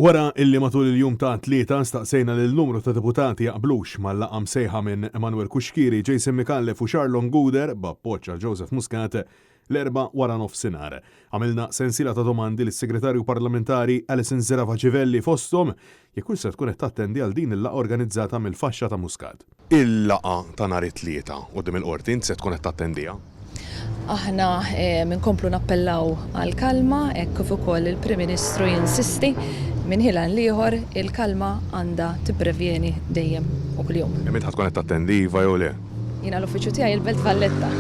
Wara illi matul il-jum ta' Tlieta staqsejna lil numru ta' deputati jaqblux mal-laqgħa msejħa minn Emanuel Cuschieri, Jason Micallef u Charlon Gouder b'appoġġ għal Joseph Muscat, l-Erbgħa waranofsinhar. Għamilna sensiela ta' domandi lis-Segretarju Parlamentari Alison Zerafa Civelli fosthom jekk hux se tkun qed tattendi għal din il-laqgħa organizzata mill-faxxa ta' Muscat. Il-laqgħa ta' nhar it-Tlieta quddiem il-Qorti int se tkun qed tattendiha? Aħna nkomplu nappellaw għall-kalma hekk kif ukoll il-Prim Ministru jinsisti minn ħin għal ieħor il-kalma għandha tipprevjeni dejjem u kuljum. Imma int ħa tkun qed tattendi iva jew le? Jiena l-uffiċċju tiegħi il-Belt Valletta.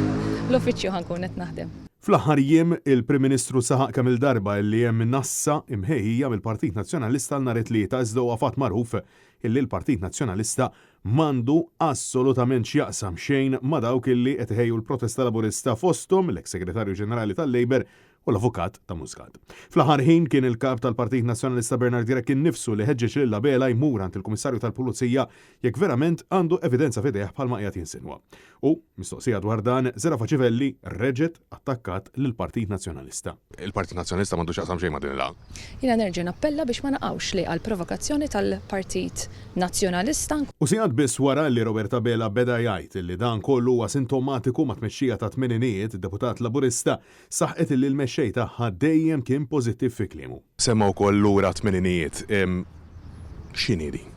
L-uffiċċju ħa nkun qed naħdem. Fl-aħħar jiem, il-Prim Ministru saħaq kemm-il darba illi hemm nassa imħejjija mill-Partit Nazzjonalista għal nhar it-Tlieta iżda huwa fatt magħruf illi l-Partit Nazzjonalista m'għandu assolutament x'jaqsam xejn ma' dawk illi qed iħejju l-protesta Laburista fosthom l-eks Segretarju Ġenerali tal-Labour u l-avukat ta' Muscat. Fl-aħħar ħin kien il-Kap tal-Partit Nazzjonalista Bernard Grech innifsu li ħeġġeġ lil Abela jmur għand il-Kummissarju tal-Pulizija jekk verament għandu evidenza f'idejh bħalma qiegħed jinsinwa. U, mistoqsija dwar dan, Zerafa Civelli reġgħet attakkat lill-Partit Nazzjonalista. Il-Partit Nazzjonalista m'għandu x'jaqsam xejn ma' din il-laqgħa. Jiena nerġa' nappella biex ma naqgħux le għall-provokazzjoni tal-Partit Nazzjonalista. U sigħat biss wara li Robert Abela beda jgħid li dan kollu huwa sintomatiku mat-tmexxija tat-tmeninijiet, id-deputat Laburista saħqet illi l-mexxej tagħha dejjem kien pożittiv fi kliemu. Semma wkoll lura t-tmeninijiet. X'inhi din?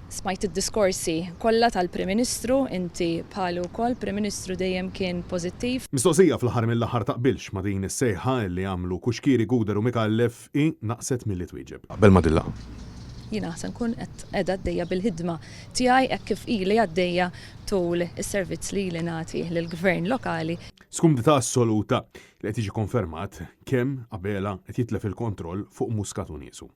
Smajt id-diskorsi kollha tal-Prim Ministru, inti bħali wkoll, Prim Ministru dejjem kien pożittiv. Mistoqsija fl-aħħar mill-aħħar taqbilx ma' din is-sejħa li għamlu Cuschieri, Gouder u Micallef, hi naqset milli twieġeb. Qabel ma' din laqgħa. Jiena se nkun qed qiegħda għaddejja bil-ħidma tiegħi hekk kif ili għaddejja tul is-servizz li ili nagħti lill-Gvern lokali. Skumdità assoluta li qed jiġi konfermat kemm Abela qed jitlef il-kontroll fuq Muscat u niesu.